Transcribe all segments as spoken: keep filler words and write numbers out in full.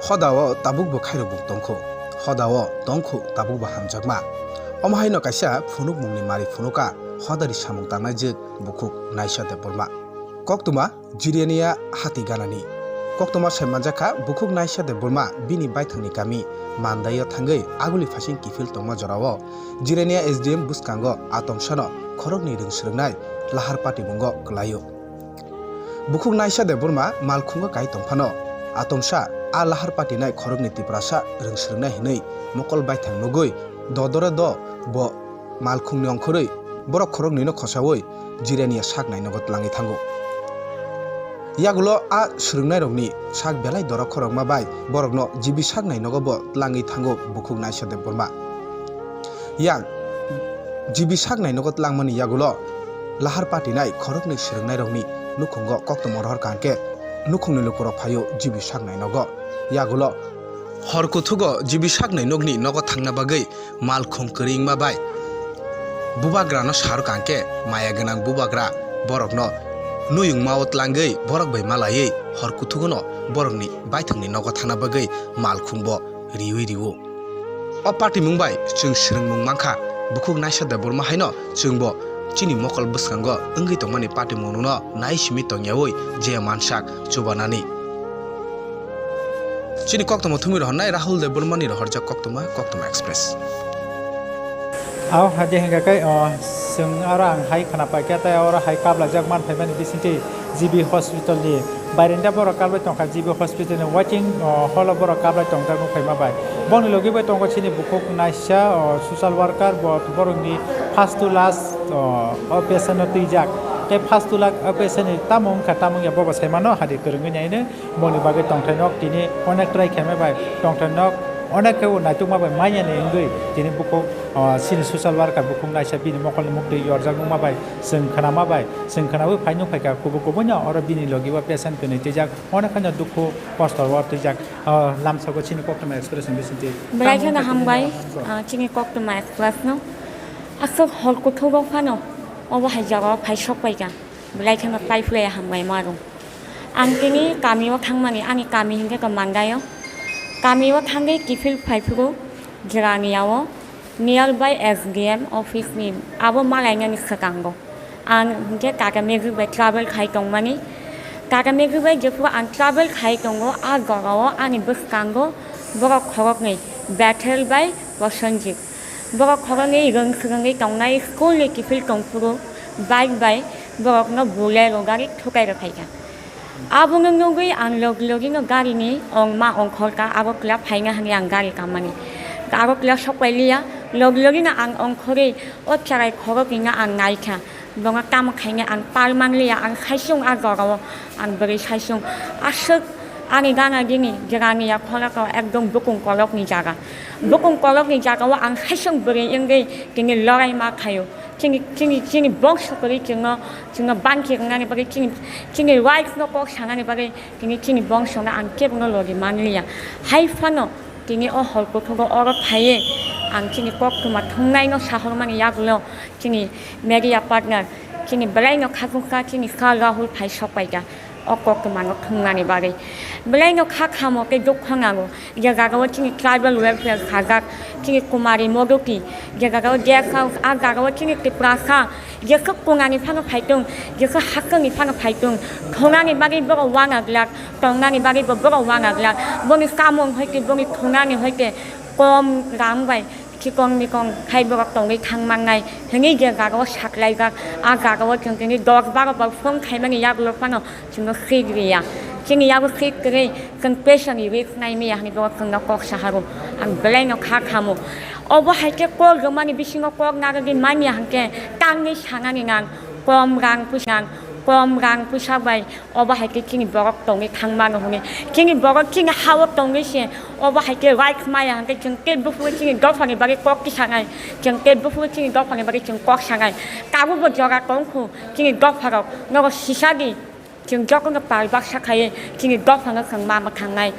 Hodao tabukbo khairokbo tongkhu, hodao tongkhu tabukbo hamjakma. Omo haino kaisa phunukmungni mari phunuka hodari samung tangnai jwk bukhuk Naisha Debbarma. Koktwma Jirania hati ganani. Koktwma sai manjakha bukhuk Naisha Debbarma bini baithangni kami Mandaio thangwi aguli phasing kiphil tongma jorao Jirania S D M bwskango atomsano khoroknwi rwng swrwngnai lahar patimungo kwlaio. Bukhuk Naisha Debbarma malkhungo kai tongphano, atomsa a lahar patinai khoroknwi Tiprasa rwng swrwngnai hwnwi mokol baithang nugwi dodore do bo malkhungni ongkhorwi borok khoroknwino khosaui Jirania sak nainogo tlangwi thango. Yagulo a swrwngnairokni sak belai dorok khorokma bai borokno G B sak nainogo bo tlangwi thango bukhuk Naisha Debbarma. Yang G B sak nainogo tlangmani yagulo lahar patinai khoroknwi swrwngnairokni nukhungo koktwma rohor kaham khe nukhungni lukurok phaio G B sak nainogo. Yagulo hor kuthugo G B sak nainokni nogo thangna bagwi malkhung kwrwi wngma bai bubagrano sarok ang khe maya gwnang bubagra borokno nuyungmao tlangwi borok bai malaiwi hor kuthugono borokni baithangni nogo thangna bagwi malkhungbo riui rio. O patimung bai chwng swrwngmung mankha, bukhuk Naisha Debbarma haino chwngbo chini mokol bwskango wngwi tongmani patimungno nai simi tongyaui je mansak chubanani. Chini koktwma thumwi rohornai Rahul Debbarmani rohorjak koktwma, Koktwma Express. Aw hadi hingka kai, o, chwng aro ang hai khana paikha, tei oro hai kablajak man phaimani bisingtwi G B hospital ni bairenda borok kablai tongkha, G B hospital ni waiting, o, hall o borok kablai tongthai wng phaima bai. Boni logi bai tongo chini bukhuk Naisha, o, social worker, bo borokni first to last, o, operation no twijak. Tei first to last operation ni tamo wngkha, tamo wngya bobo saimano hadi kwrwngwi naino. Boni bagwi tongthai nok tini onek try khaima bai, tongthai nok onek khe bo naitukma bai manya ni wngwi tini bukhuk, ah, chini social worker bukhuk Naisha bini mokolni muktwi yorjak wngma bai chwng khnama bai, chwng khnaui phai nukphaikha kubui kubui no oro bini logi o patient kwnwi twijak, onek kheno dukhu kosto o twijak. Ah, lamsao chini Koktwma Express ni bisingtwi. Belai kheno hambai, ah, chini Koktwma Express no. Aswk hor kuthugo phano obo hai jagao phai sokpaikha. Belai kheno tai phlai hambai ma rwng. Ang tini kami o thangmani, ani kami hinkhe khe Mandai o. Kami o thangwi kiphil phai phuru Jirania o nearby S D M office ni abo malainani swkango. Ang hinkhe kaka magic bai travel khai tongmani. Kaka magic bai jephuru ang travel khai tongo, a jora o ani bwskango borok khoroknwi Bethel bai Prosenjit. Borok khoroknwi rwng swrwngwi tongnai school ni kiphil tongphuru bike bai borokno Bolero gari thukai rwphaikha. Abono nugwi ang logi logi no gari ni ongma ongkhorkha, abo kla phaina hwnwi ang gari kammani. Abo kla sokpai liya, logi logi no ang ongkhorwi o cherai khoroknwi no ang naikha. Bono tamo khainai ang par manliya, ang saisung a jorao ang bwrwi saisung. Aswk ani gana gini Jirania khoroknwi ekdom bukung kolokni jaga. Bukung kolokni jagao ang saisung bwrwi wngwi tini lorai ma khaio. Chini, chini, chini bongso kwrwi chwngno, chwngno bangkhe wngnani bagwi chini, chini rights no kok sanani bagwi tini chini bongsono ang kebono logi manliya. Hai phano tini o hor kuthugo oro phaiwi ang chini koktwma thungnaino sahormani yagulo chini media partner chini belaino khakukha chini Sir Rahul phai sokpaikha o koktwmano thungnani bagwi. Belaino kha khamo tei dukho nango, je jagao chini tribal welfare sajak, chini Kumari Moduti, je jagao guest house, a jagao chini Tiprasa, Jesa kunani phano phaitung, jesa hakhwngni phano phaitung, thungnani bagwi borok uanaglak, tongnani bagwi bo borok uanaglak, boni samung hoite, boni thungnani hoite kom rang bai chikon mikon khai borok tongwi thang mannai hwnwi je jagao saklaijak. A jagao chwng tini dos baro bar phone khaimani yagulo phano chwngno sik riya. Chini yago sik kwrwi chwng pressure ni risk nai maya hwnwi bo chwngno kok saharo. Ang belaino kha khamo. Obo hai khe kok rwmani bisingo kok narwgwi manya hwnkhe tangwi sanani nang, kom rang puisa nang, kom rang puisa bai obo hai khe chini borok tongwi thang mano hwnwi. Chini borok chini hao tongwi se obo hai khe right maya hwnkhe chwng tei buphuru chini dophani bagwi kok tisanai, chwng tei buphuru chini dophani bagwi chwng kok sanai. Tabukbo jora tongkhu chini dopharok nogo sisadi. Chwng jotono pal baksa khaiwi chini dophano chwng ma mwthangnai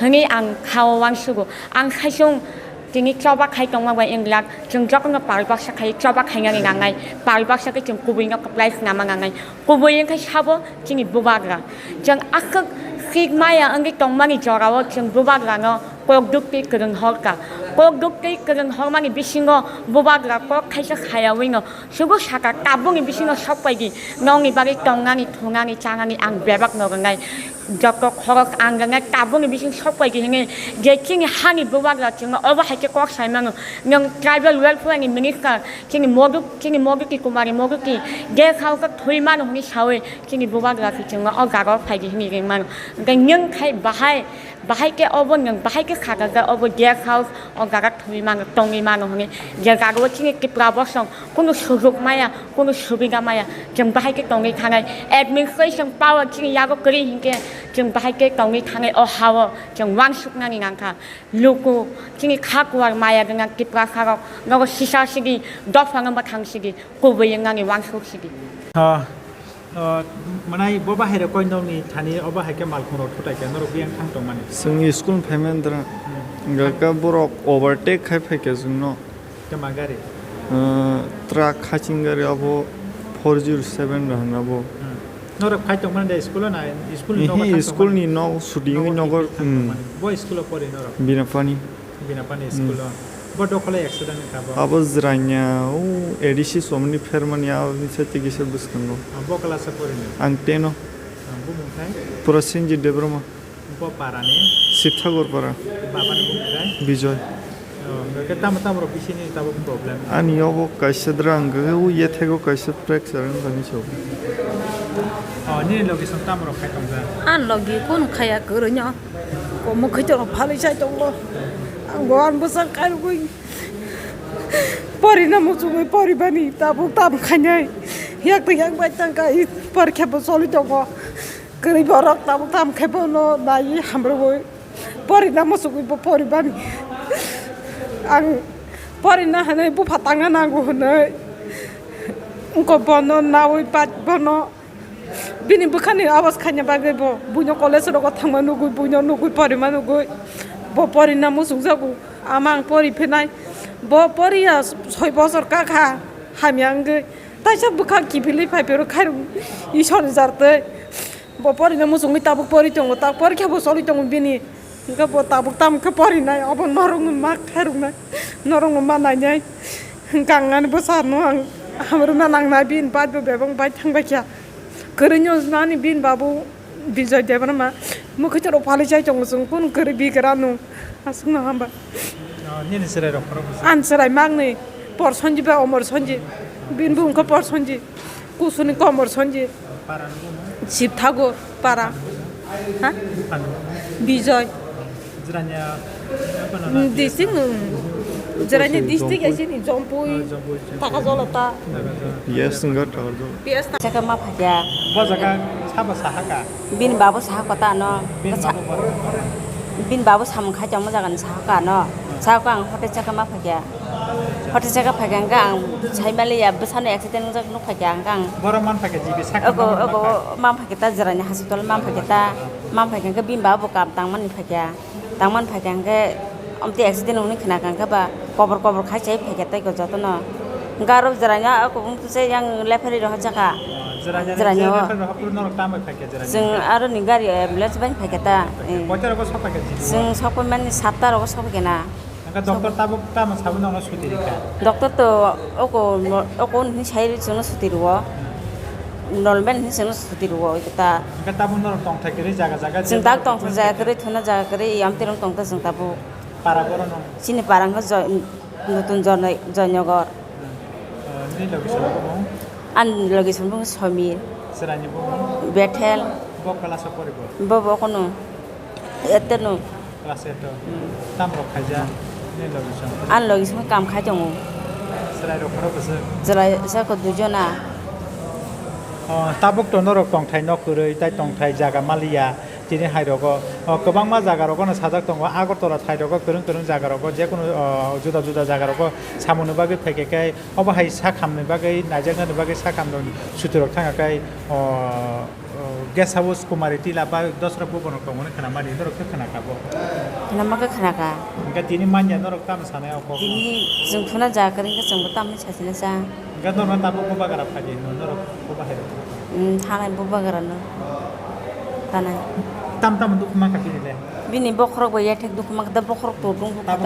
hwnwi ang khao uansugo. Ang saichung tini choba khai tongma bai wng glak, chwng jotono pal baksa khaiwi choba khainani nangnai, pal baksa khe chwng kubuino kwplai swnama nangnai. Kubui wngkhe sabo chini bubagra. Chwng aswk Thik maya wngwi tongmani jorao chwng bubagrano kok duk tei kwrwng hor kha. Kok duk tei kwrwng hormani bisingo bubagra kok khaisa khayawi no sugo saka, "Tabukni bisingo sok paidi, nokni bagwi tongnani, thungnani, chanani ang bebak no rwnai. Joto khorok ang rwnai, tabukni bising sok paidi," hwnwi je chini hani bubagra chwngno obo hai khe kok sai mano. Nwng tribal welfare ni minister, chini Modu, chini Moduti Kumari Moduti, guest house o thwi mano hwnwi sawi, chini bubagra se chwngno o jaga o phaidi hwnwi ring mano. Hwnkhe nwng khai bahai, bahai khe obo nwng bahai khe kha kha khe obo guest house o jaga thwi mano, tongwi mano hwnwi. Je jaga o chini Tripura bosong kunu sujuk maya, kunu subida maya, chwng bahai khe tongwi thanai. Administration power chini yago kwrwi hinkhe chwng bahai khe tongwi thanai o ha o chwng uansuknani nangkha. Luku, chini kha kuar maya gwnang Tiprasa rok nogo sisa sidi, dophano mwthang sidi, kubui wngnani uansuk sidi. Ah, ah, mwnai bo bahai rok koi nokni thani obo hai khe malkhung rok thutai khe norok biyang thang tong mani. Chwng school phaimani dra. Hmm. Hingkha khe borok overtake khai phai khe chwngno. Kema gari? Ah, truck haching gari abo four zero seven rw hwnna bo. Hmm. Norok phai tongmani de school-o na? School-ni nogo thang tongmani? School-ni nok shooting-oi nogo, nogo thang tongmani. Hmm. Bo school-o pori norok? Binapani. Binapani school-o. Hmm. Bo dokhole accident wngkha bo? Abo Jirania, o A D C somni phermani, aboni side tei kisa bwskango. Ah, bo class-o pori no? Ang ten-o. Ah, bumung khai? Prosenjit Debbarma. Bo para ni? Sibthagor para. Baba ni bumung khai? Bijoy. Oh, hwnkhe tamo tamo rok bisini tabuk problem? Ani obo kaisa drang, o yethego kaisa fracture wngkha hinwi sao. Oh, nini logi song tamo rok khai tongjak? Ani logi kunu khaya kwrwino. Omo khaito rok phalwi chai tongo. Ang bo ani bwsang khairogwi porina muchungwi poribani tabuk tam khainai. Yak twi yak bai tangka, i porikha bo choli tongo. Kwrwi borok tabuk tam khe bono naiwi hamrwui porina muchungwi bo poribani. Ang porina hinwi bupha tangna nango hinwi wngkha bono naui bat bono bini bwkhani awas khaina bagwi bo buino college rogo thangma nugwi, buino nugwi porima nugwi bo porina muchungjago. Ama ang pori phinai bo poriya soi bosor kakha hamya wngwi taisa bwkha kiphilwi phai phiro khairok Isor ni jar twi. Bo porina muchungwi tabuk pori tongo, ta porikha bo choli tongo bini. Hwnkhe bo tabuk tamo khe porinai, obo norokno ma khairoknai, norokno ma nainai. Hwnkhe ang ani bwsano ang hamrwna nangnai, bini bai bo bebak bai thangbai kha. Kwrwino nani bini babu Bijoy Debbarma, mwkhwtwrok phalwi chai tongo chwng, kunu kwrwi bigra nung. Aswkno hamba. Oh, nini chwrai rok khorok bwswk? Ani chwrai mangni, Por Sonji bai Omor Sonji. Bini bumung khe Por Sonji. Kusuni Komor Sonji. Para ni bumung? Sibthago para. Para ni bumung? Ha? Para ni bumung? Bijoy. Jirania, apa nama? District, mm, Jirania district ya sini, Jompui, oh, Jompui, Jompui. Takajolata. Takajolata. Yes, enggak Takajolata. P S ta. Chakma phakya. Bo jaga sabo sahaka? Bini babu sahaka ta no. Bini babu bor-, bor-. Bini babu samung khai tongma jaga ni sahaka no. Hmm. Sahaka ang hote chakma phakya. Hote chakma phakya ang sai mali ya bwsano accident jak nuk phakya ang. Borok man phakya jibi saka. Ogo, man ogo, phakya. Man phakya ta Jirania hospital man phakya ta. Man phakya ke bini babu kam tangmani phakya. Tangmani phai kha hwnkhe, omtwi accident wngwi khna kha hwnkhe ba kobor kobor khai chai phai kha tei jotono. Hwnkhe aro Jirania o kubung twi se yang lephari rohorjak kha. Jirania ni Jirania je o. Lephari rohor phuru norok tamo phai kha Jirania? Chwng aro ni gari ambulance bai phai kha ta. Koita rogo sok phai kha Jirania? Chwng sok pai mani satta rogo sok phai kha na. Hwnkhe doctor tabuk tamo sabo nono suti rikha? Doctor to oko, oko ni sai chwngno suti rwo. Normal ni chwngno suti rwo ta. Hwnkhe tabuk norok tongthai kwrwi jaga jaga. Chwng tabuk tongthai jaga kwrwi, thuna jaga kwrwi, yam tirong tongthai chwng tabuk. Para borok no? Chini para wngkha Joy-, Nutun Joy-, Joynagar. Hmm. Oh, nini logi song bumung? Ani logi song bumung Somir. Chwraini bumung? Bethel. Bo class o poribo? Bo, bo kono. Eteno. Class eight o. Hmm. Tamrok khaija, nini logi song? Ani logi song kam khai tongo. Chwrai rok khorok bwswk? Chwrai sako dujona. Oh, tabuk to norok tongthai nok kwrwi, tai tongthai jaga maliya. Tini hai rogo, oh, kwbangma jaga rogo no sajak tongo. Agartala thai rogo, kwrwng kwrwng jaga rogo, jekunu, oh, juda juda jaga rogo samungni bagwi phaikha khe, obo hai sakhamni bagwi, naijaknani bagwi sakhamni suti rok thangkha khe, oh, Oh, guest house Kumari Tila ba dosra bubonok tongmani khwnamani norok khe khwnakha bo? Khwnama khe khwnakha. Hwnkhe tini manya norok tamo sanai o kok? Tini chwng thuna ja kwrwi khe chwngbo tamo sachina cha. Hwnkhe norok tabuk bubagra phaidi hwnwi norok bubagra? Hmm, thanai bubagra no. Tanai. Tam tamo dukhu ma kha bini le? Bini bokhorok bai yathek dukhu ma kha da, bokhorok to dungkhu kha da.